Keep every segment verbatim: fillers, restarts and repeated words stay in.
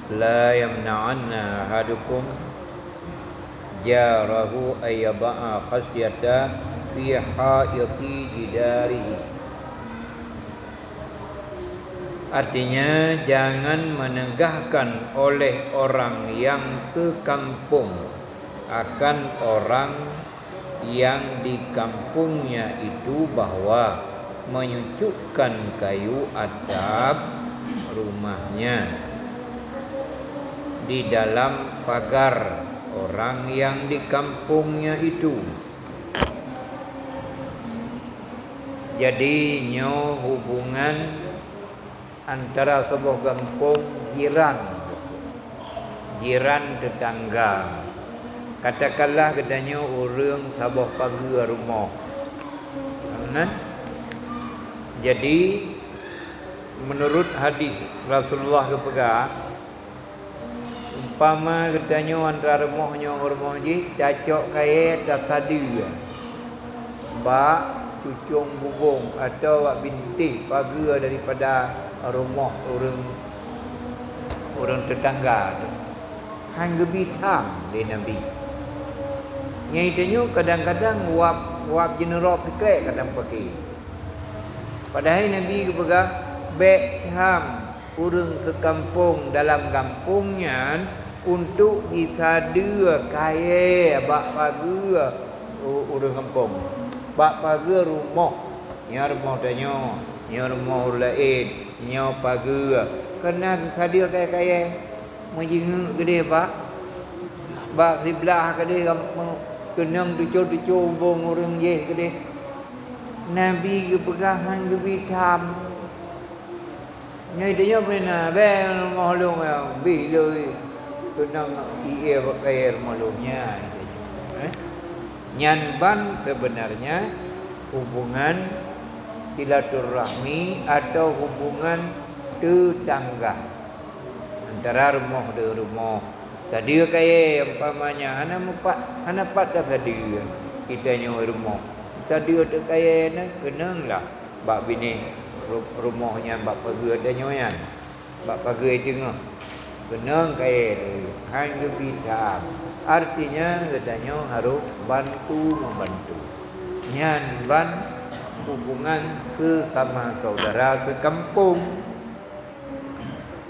La yamna'anna ahadukum jarahu ayyada'a khasyata fi haiti jidarihi. Artinya, jangan menegahkan oleh orang yang sekampung akan orang yang di kampungnya itu bahwa menyucukkan kayu atap rumahnya di dalam pagar orang yang di kampungnya itu. Jadi, nyoe hubungan antara saboh gampông jiran, jiran tetangga. Katakanlah geutanyoe ureuëng saboh pageue rumoh. Nah, jadi, menurut hadis Rasulullah geupeugah, umpama geutanyoe antara rumoh nyoe ngon rumoh jih, tacok kayée tasadeue bak cucong bubông atawa bak bintéh pageue daripada rumoh ureuëng, ureuëng teutangga tu, hán geubi tham lé Nabi. Nyang tanyoe kadang-kadang wab, wab jeuneurôb sikrék kadang pake. Padahai Nabi geupeugah, bék tham ureuëng seukampông dalam gampông nyan untuk jisadeue kayée bak pageue u-, ureuëng gampông, bak pageue rumoh. Nyoe rumoh tanyoe, nyoe rumoh ureuëng laén, nyoe pageue. Keunan jisadeue kayée-kayée, meujingeuk keudeh bak, bak siblah keudeh gampông, keunong tuco-tuco bubông ureuëng jih keudeh. Nabi geupeugah hán geubi tham. Nyoe tanyoe peureuna, bék rumoh lôn nyang bih lôn, keunong ié bak kayée rumoh lôn nyan, eh. Nyan ban sebenarnya hubungan silaturahmi atau hubungan tetangga antara rumoh deungon rumoh. Sadeue kayée umpamanya hana mupat, hana pat tasadeue, geutanyoe rumoh. Sadeue teuk kayée nyan keunong lah bak binéh ru-, rumoh nyan bak pageue tanyoe nyan, bak pageue teungoh. Keunong kayée lé, hán geubi tham. Artinya geutanyoe harôh bantu membantu. Nyan ban hubungan sesama saudara sekampung.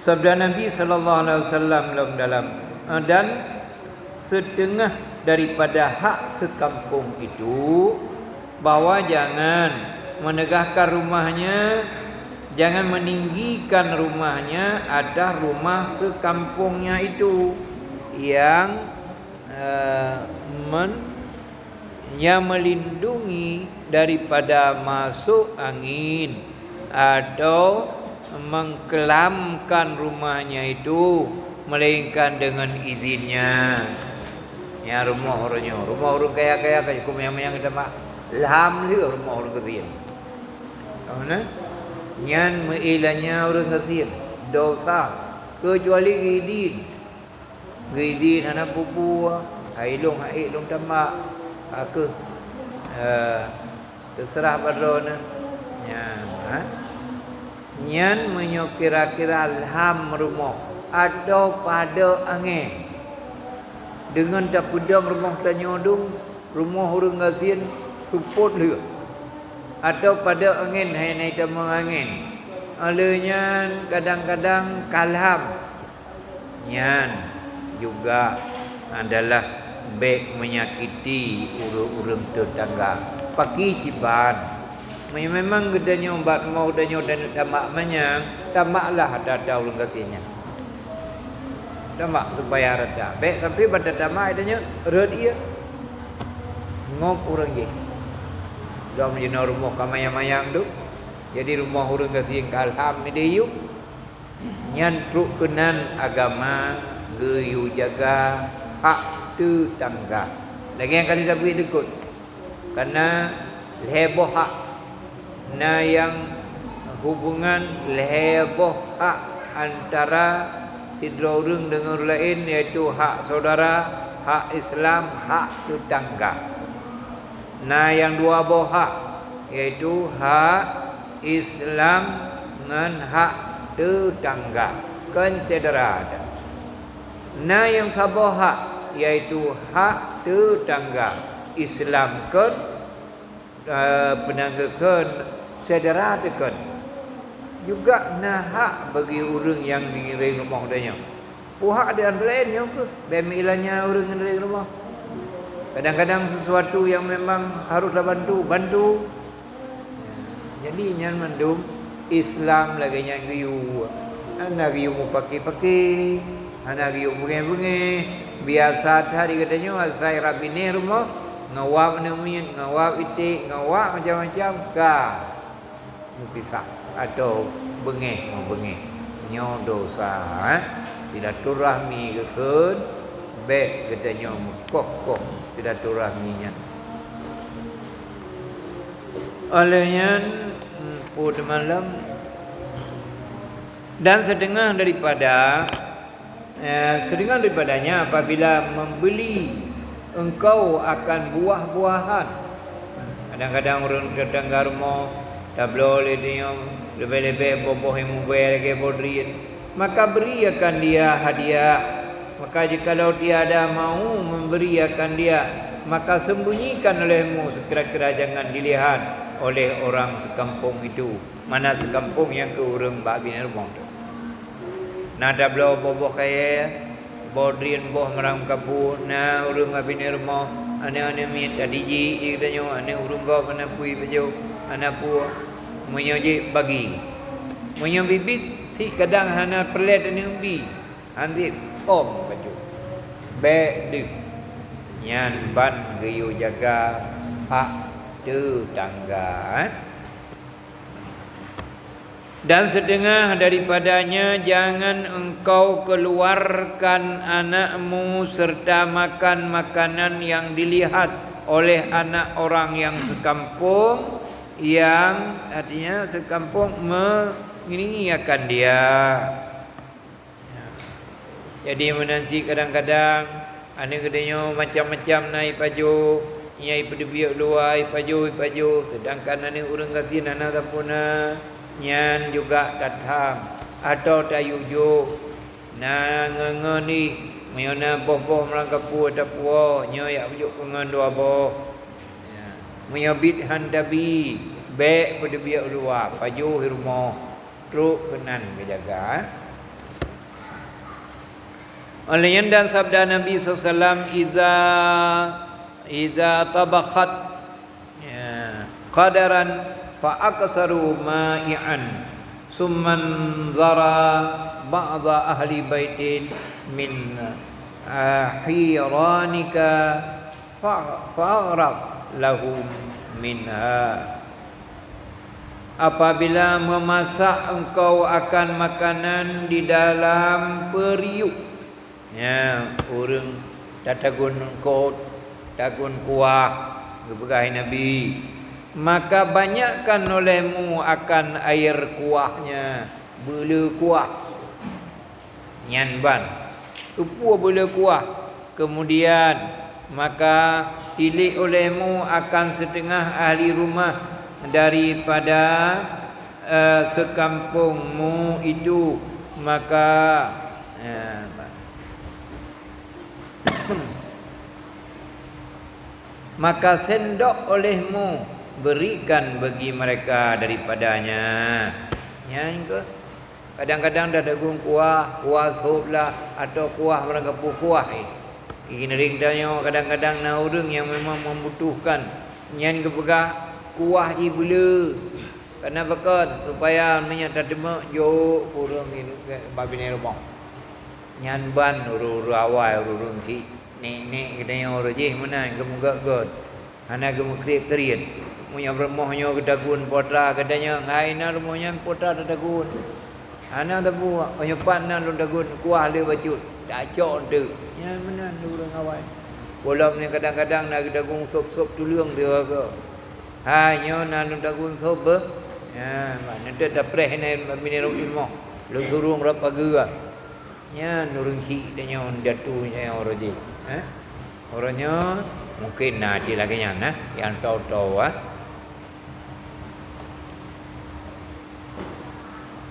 Sabda Nabi sallallahu alaihi wasallam lom dalam, eh, dan setengah daripada hak sekampung itu, bahwa jangan menegahkan rumahnya, jangan meninggikan rumahnya atas rumah sekampungnya itu yang, eh, men-, yang melindungi daripada masuk angin atau mengkelamkan rumahnya itu, melainkan dengan izinnya. Nyan rumoh ureuëng nyoe, rumoh ureuëng kaya-kaya ka jikeu manyang-manyang geutamah. Lham lheueh rumoh ureuëng gasien. Ka meunan? Nyan meuilanya ureuëng gasien, dosa, keucuali geuidin. Geuidin hana peue-peue, hai lôn, hai lôn tambak, ka kheueh, eh, teuseurah bak droeneuh. Nyan, ha? Nyan meunyoe kira-kira lham rumoh atau padub angén. Deungon tapeudong rumoh tanyoe dum, rumoh ureuëng gasien seupôt lheueh. Atau padub angén hai na itamong angén. Óh lheueh nyan kadang-kadang ka lham. Nyan juga adalah bék menyakiti ureuëng-ureuëng tetangga. Pakri cit ban. Meunyoe memang geutanyoe bak rumoh geutanyoe dan tambak manyang, tambaklah ata-ata ureuëng gasien nyan. Tambak supaya rata. Bék sampai bak tatambak geutanyoe rhot ié. Ngop ureuëng jih. Dong jinoe rumoh ka manyang-manyang tu. Jadi rumoh ureuëng gasien ka lham mideh yup. Nyan trok keunan agama geuyue jaga hak tetangga. Lagée nyang ka lheueh tabri dikeue, kana lhée boh hak. Na nyang hubungan lhée boh hak antara sidroe ureuëng deungon ureuëng laén, yaitu hak saudara, hak Islam, hak tetangga. Na nyang dua boh hak, yaitu hak Islam ngon hak tetangga, kon syedara. Na nyang saboh hak, yaitu hak teutangga. Islam kon, eh, peunangga kon, syedara teuh kon. Juga na hak bagi ureuëng nyang di reng rumoh geutanyoe. Peue hak di antara laén nyoe keuh, bèk meuilanya ureuëng ngon reng rumoh. Kadang-kadang sesuatu yang memang harus tabantu, bantu. Jadi nyan mandum Islam lagèe nyan geuyue. Hana geuyue mupaki-paki, hana geuyue beungéh-beungéh. Biasa that di geutanyoe asai rab binéh rumoh, ngon wab aneuk miet, ngon wab iték, ngon wab macam-macam ka meupisah atau beungéh ngon beungéh. Nyoe dosa, eh? Silaturahmi geukheun, bèk geutanyoe meukoh-koh silaturahmi nyan. Oleh nyan, hmm, peue teumalem, dan setengah daripada, eh, setengah daripadanya apabila membeli engkau akan buah-buahan. Kadang-kadang ureuëng tetangga rumoh tabloe lé tanyoe leubeh-leubeh boh-boh nyang mubèe lagèe boh drien, maka beri akan dia hadiah. Maka jikalau tiada mau memberi akan dia, maka sembunyikan olehmu sekira-kira jangan dilihat oleh orang sekampung itu. Mana sekampung nyang keu ureuëng bak binéh rumoh tu. Na tabloe boh-boh kayèe, boh drien, boh meurangkapeue, na ureuëng bak binéh rumoh, aneuk-aneuk miet ka dijik di geutanyoe, aneuk ureuëng gob hana peue jipajoh, hana peue, meunyoe jih bagi. Meunyoe biet-biet, sit kadang hana peureulèe taneuk bi. Hanjeuet phom bacut. Bèk deuh. Nyan ban geuyue jaga hak teutangga, eh. Dan setengah daripadanya, jangan engkau keluarkan anakmu serta makan makanan yang dilihat oleh anak orang yang sekampung, yang, artinya, sekampung mengiringi akan dia. Jadi meunan cit kadang-kadang aneuk geutanyoe macam-macam na jipajoh, nyang jipeuteubiet u luwa jipajoh, jipajoh, seudangkan aneuk ureuëng gasien hana sapeue na, nyan juga tatham atawa tayue jok. Na ngon-ngon jih, meunyoe na boh-boh meurangkapeue tapuwoe, nyoe jak peujok keu ngon dua boh. Meunyoe biet han tabi, bèk peuteubiet u luwa, pajoh di rumoh. Trok keunan geujaga, eh. Óh lheueh nyan dan sabda Nabi sallallahu alaihi wasallam, "Iza, iza tabakhat, ya, qadaran fa aksaru ma'i'an, summan zara ba'da ahli baitin min, ah, hiranika fa, faghraq lahum minha." Apabila memasak engkau akan makanan di dalam periuk, ya, ureuëng tatagun eungkôt, tagun kuah, geupeugah Nabi, maka banyakkan olehmu akan air kuahnya, beuleu kuah. Nyan ban. Teupeue beuleu kuah. Keumudian, maka tilék olehmu akan siteungoh ahli rumoh daripada, eh, seukampongmu itu, maka, eh, maka sendok olehmu berikan bagi mereka daripadanya. Nyan keuh. Kadang-kadang tatagun kuah, kuah sôb lah, atawa kuah barangkapeue kuah, eh. Di keuneureng tanyoe kadang-kadang na ureuëng nyang memang membutuhkan, nyan geupeugah kuah jih beuleu. Kareuna pakon? Supaya meunyoe tateumeuk jok keu ureuëng bak binéh rumoh. Nyan ban ureuëng-ureuëng awai, ureuëng-ureuëng chik. Nek-nek geutanyoe uroe jih meunan geumeugöt-göt. Hana geumeukriet-kriet. Meunyoe rumoh nyoe geutagun po atra geutanyoe, hai na rumoh nyan po atra tatagun. Hana tabu, meunyoe pat na lôn tagun kuah lé bacut, tacok teuk. Nyan meunan ureuëng awai. Gohlom nyan kadang-kadang na geutagun sôb-sôb tuleueng sigoe-goe. Hai nyoe na lôn tagun sôb beuh. Nyan, neuteuet tapreh nyan bak binéh rumoh. Lôn surong rab pageue. Nyan ureuëng chik tanyoe datu nyan uroe jih, eh? Uroe nyoe mungken na cit lagée nyan, eh, nyang tho-tho, eh.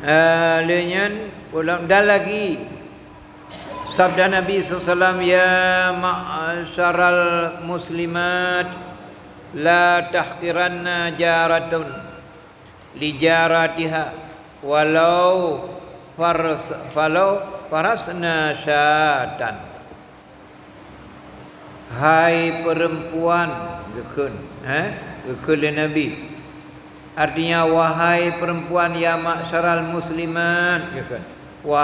Eh, lheueh nyan, ulôn dan lagi, Sabda Nabi sallallahu alaihi wasallam, "Ya ma'syaral muslimat, la tahqiranna jaratun li jaratiha walau fars-, falau farasna syatan." Hai perempuan, geukheun, eh, geukheun lé Nabi. Artinya, wahai perempuan, ya ma'syaral muslimat, geukheun. Wah-